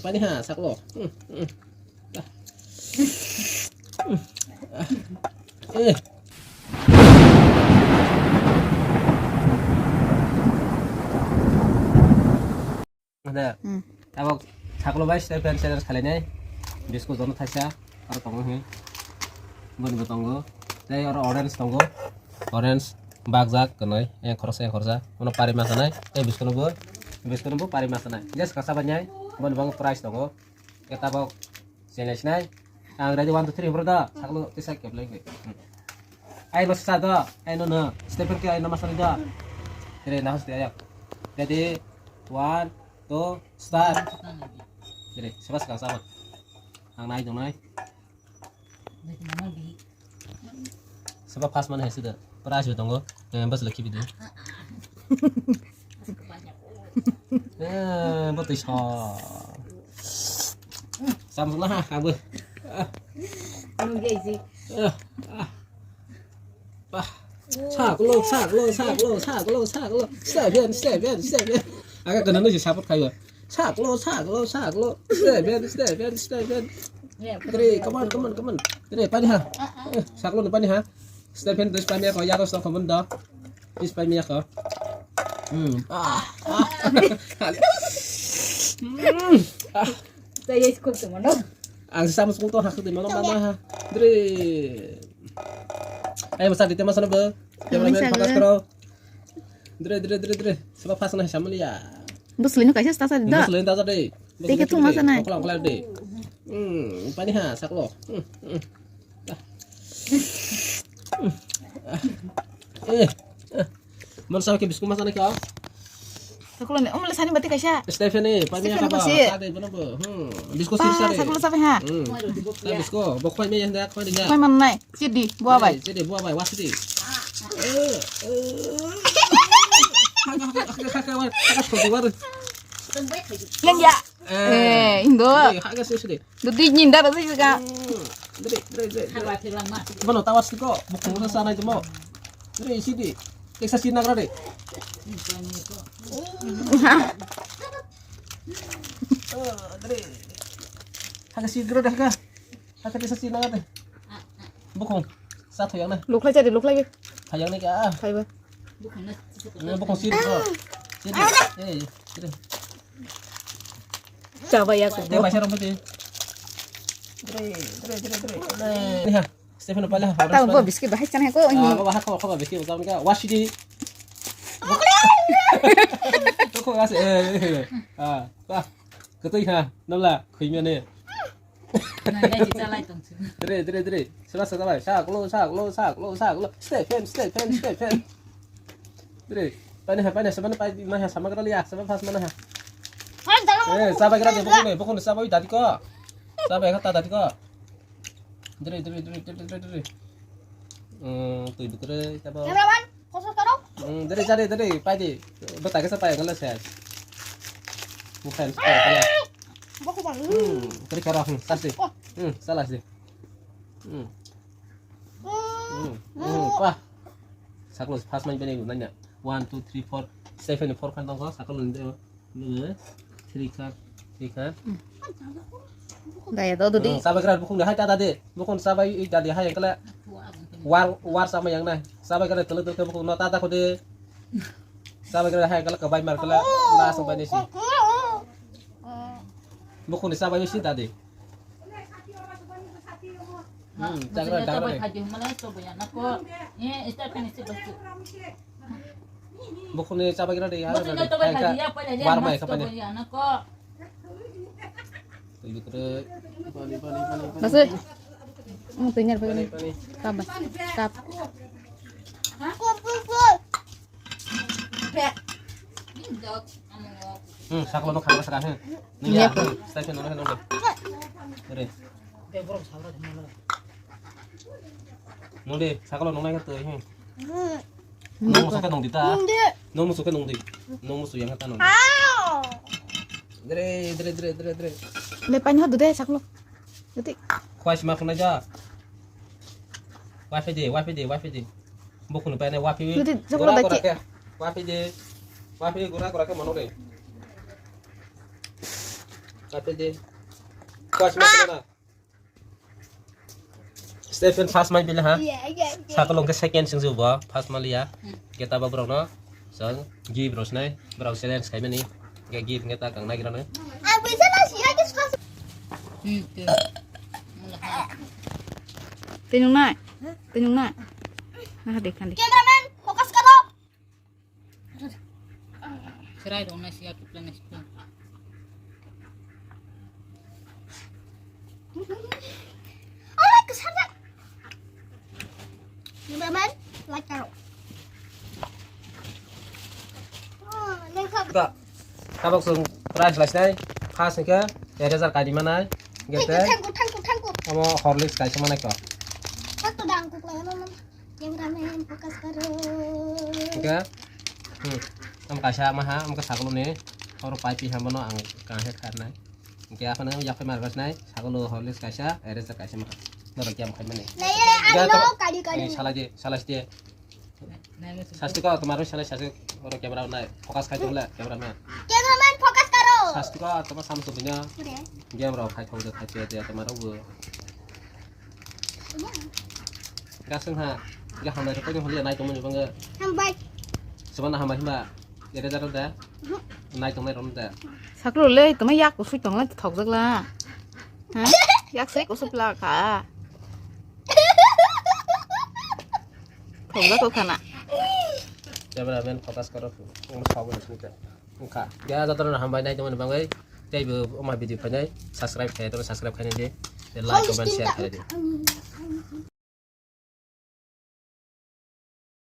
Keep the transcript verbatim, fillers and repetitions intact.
Pani ha, saklo. Hmm, hmm. Ah. Eh. Ada. Hmm. Tabok saklo bai step and challenge khalai nai. Biscuit jono thaisa. Aro tongo hi. Boni bo tongo. Tei aro orange tongo. Orange bakjak kwnwi. Yang khoroksa, yang khoroksa. Uno pari ma khanai. Tei biscuit no bo. Biscuit no bo pari ma khanai. Just kasa banyai. Boni bo price tongo. Khe tabok challenge nai. Ang ready, one, two, three, bro da. Saklo tisa kepleng ke. Hmm. Ai no sa da. Ai no na. Step ke ai no masani da. Ready, na hosti ayak. Ready, one, two, start. Ready, sebas ka sama. Ang nai dong nai. Seba first man hai sida. Prize bo tongo. Eh, bas laki bidi. Eh, bo twi so. Samsung lah, aku. Ah, ah. Bah. Saklo, saklo, saklo, saklo, saklo. Step in, step in, step in. Aga kana no support khayo. Saklo, saklo, saklo. Step in, step in, step in. Dre, come on, come on, come on. Dre, pani ha. Eh, saklo ni pani ha. Step in, dus pani ha ko, yago stop ko mun do. Is pani ha ko. Hmm. Ah, ah. Hmm. Ah. Saya school tu mana? Ang sama school tu hakti mana mana ha. Dre. Ayo masa di tema sana be. Cameraman focus karo. Dre, dre, dre, dre. Seba first na sama liya. Bus lino kaisa stasa da. Bus lino tasa de. Teke thung masa nai. Ongkla, ongkla de. Hmm, pani ha, saklo. Hmm, hmm. Eh. Eh. Mon sa ke biscuit masa nai ka? Saklo ne, omle sani bati kaisa. Stephanie, pani ha. Stephanie ka ba? Sa de bono bo. Hmm. Biscuit sir sa de. Saklo sabe ha. Hmm. Biscuit, bo khoi me ya nda khoi de ya. Khoi man nai. Sidi, buah bai. Sidi, buah bai, wah sidi. Yang ya. Eh, indo. Haga sidi. Dudi nyinda dudi juga. Dede, dede, dede. Bono tawas tiko, bukung sa sanai timo. Dede, sidi. Teksa sidi nagra de. Dede. Haga sidi gra de haga. Hakhe tisa sina ngate. Bukung. Sa thoyang na. Luklai jadi luklai. Thayang ni ka. Thaiba. Bukung sini ko. Sini. Eh, sini. Coba ya. Te bai sarong pati. Dre, dre, dre, dre. Ni ha. Stephen pala. Tau bo biskit bahai chana ko. Ah, ko bahai ko ko biskit jam ka. Wasidi. Ko ko as eh. Ah, bah. Ketui ha. Namla khuimane. Nai, nai, chalai tong chu. Dre, dre, dre. Sela sa bai. Sa klo, sa klo, sa klo, sa klo. Stay fan, stay fan, stay fan. Dre. Pani ha, pani ha, sabana pai, ma ha, sama kra liya, sama fast mana ha. Eh, sabai kra de, bokong ne, bokong ne sabai dadi ko. Sabai kata dadi ko. Dre, dre, dre, dre, dre, dre. Hmm, tui dukre, tabo. Cameraman. Kosok karo? Hmm, dere, dere, dere, pai di. Bata kesa pai, ngala ses. Bukan, bukan. Boku bang. Hmm, dere karo, hmm, sasi. Oh. Hmm, salah sih. Hmm. Hmm, hmm, wah. Saklo, pas main bini nanya. One, two, three, four. Seven, four kan tongko, saklo ni deo. Nini three card, three card. Daya do dudi. Hmm, sabai kira bukung de hai tada de. Bukung sabai i dadi hai kala. War, war sama yang nai. Sabai kira tele tele bukung no tada ko de. Sabai kira hai kala kabai mar kala na sampai nisi. Bukung ni sabai si dadi. Hmm, jagra, jagra de. Bukuni chabai kira de ya. Bukuni chabai kira de ya, pale ya, war mai mas kapane. Bukuni ko. Tui bukre. Bani, bani, bani, bani. Basi. Mo tunyar bani, bani, bani. Kap, kap. Hmm, saklo no khamra saka, hmm. Iya. Stay no no no. Re. Nung de, sakalo nung nai ka tui, hmm. Nung musu ka nung di ta. Nung de. Nung musu ka nung di. Nung musu yang ka ta nung. Dre, dre, dre, dre, dre. Le pain ho dude sakalo. Gati. Khwai sima khunai ja. Wafi de, wafi de, wafi de. Bukuni paine wafi. Gati, sakalo gura daki. Gura ke. Wafi de. Wafi gura gura ke mano de. Apa di? Pas mas na. Stephen first mai bila ha. Iya, iya, iya. Sakalo ke second sing bo first maliya. Kita ba borokno. So, give bros nai. Borok challenge khaimani. Ke give nge ta kang nai grano. Ang bisa na siya ke first. Hmm, tuh. Tinung nai. Tinung nai. Nah, deh kan deh. Cameraman, fokus karo. Serai dong nasi aku plan nasi plan. Alai kesana. Cameraman, like karo. Oh, lengkap. Tabok sung price laisnai, first hingke eraser kaini manai, gete. Thangku, thangku, thangku. Omo Horlicks kaisa manai ko. Thangku dang kuk lai, no, no. Cameraman, focus karo. Hingke, hmm, am kaisa maha, am ka sagolo ni, oro pai pi hambano ang kang het kharnai. Hingke aphano yakhai mar gasnai, sagolo Horlicks kaisa, eraser kaisa maha. Norok yam khai mani. Lai, lai, Hingke ano, to, kadi, kadi. Salai di, salai di. Sasti ko, tomar salai sasti, oro camera nai, focus khai tole, camera man. Cameraman, focus karo. Sasti ko, tomar sam tu punya. Udah. Game rok khai thok khai tu ya, tomar bu. Gasung ha, ga hambai ko ni holi nai tomani bangga. Hambai. Sebana hambai himba, ya da da da. Nai tomai rom da. Saklo le, tomai yak kusui tong le thok jak la. Ha? Yak sei kusui pla ka. Thok jak ko khana. Camera man focus karo. Ang sabu ni sini ka. Wngkha. Ya, jotono hambai nai tongmani bagwi. Tei bo oma video phainai subscribe khai, subscribe khainai di. Like, comment, share khainai di.